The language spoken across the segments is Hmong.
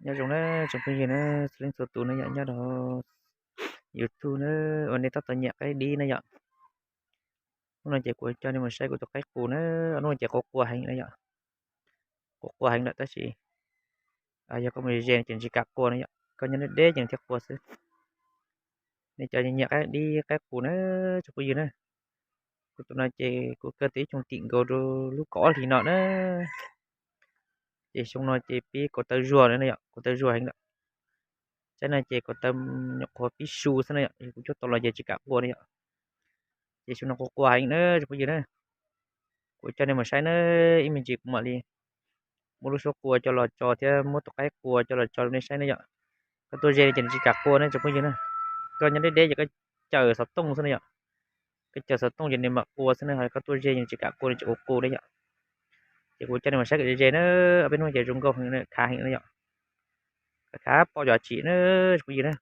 Nyob zoo na tsoom phooj ywg na, txhua leej txhua tus na yom, nyob rau YouTube na, uas nej tab tom nyiam qaib dib na yom. Hnub no ces kuv coj nej mus saib kuv tus qaib qus na, hnub no ces qua qua heev na yom. Qua qua heev lawm tab sis yog koj mus ze ces tsis kam qua na yom, koj nyob deb deb ces thiaj qua xwb. Nej cov nyiam qaib dib qaib qus na tsoom phooj ywg na, kuv tus no ces kuv kaw tau ib xyoo tim nkaus rau lub kaum ob hlis no na. Ces xyoo no ces pib kaus taw zuag na yom, kaus taw zuag heev lawm. Saib no ces kaus taw nyuam qhuav pib su xwb na yom, kuv cuab tau los ces tsis kam qua na yom. Ces xyoo no qua qua heev na tsoom phooj ywg na. Kuv coj nej mus saib na, ib me ntsis kuv mam li muab lub suab qua coj los tso thiab muab tus qaib qua coj los tso rau nej saib na yom. Koj tuaj ze ces tsis kam qua na tsoom phooj ywg na. Koj nyob deb deb ces koj caws xov tooj xwb na yom. Koj caws xov tooj ces nws mam qua xwb na, ho koj tuaj ze ces tsis kam qua, nws tsis qua qus na yom. Ces kuv coj nej mus saib kom ze ze na, ob peb hnub ces zoo nkauj heev, khav heev na yom. Khav pom cov tsim na tsoom phooj ywg na.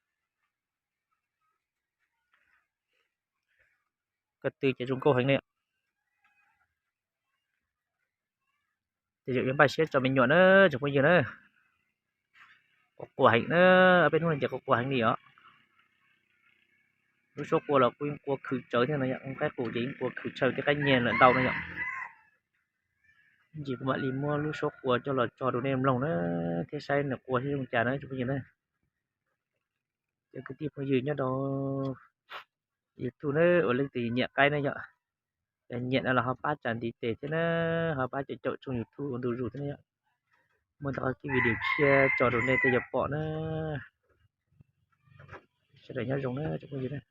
Ko tw ces zoo nkauj heev na yom. Ces yog yuav npaj siab tso me nyuam na tsoom phooj ywg na. Qua qua heev na, ob peb hnub no ces qua qua heev li os. Lub suab qua los kuj yeej qua khwm tsawv thiab no yom, qaib qus ces yeej qua khwm tsawv thiab, qaib nyiag lawm ntau no yom. Ib ntsis kuv mam li muab lub suab qua coj los tso rau nej mloog na, thiab saib nws qua thiab zoo cas na tsoom phooj ywg na. Cov kwv tij phooj ywg nyob rau YouTube na, uas leej twg nyiam qaib na yom, yog nyiam no los ho pab tsa ntiv tes thiab na, ho pab caum caum tshooj YouTube ua ntu zus thiab na yom. Muaj ntau kiv video tshiab tso rau nej thiaj yuav pom na. Sawv daws nyob zoo na tsoom phooj ywg na.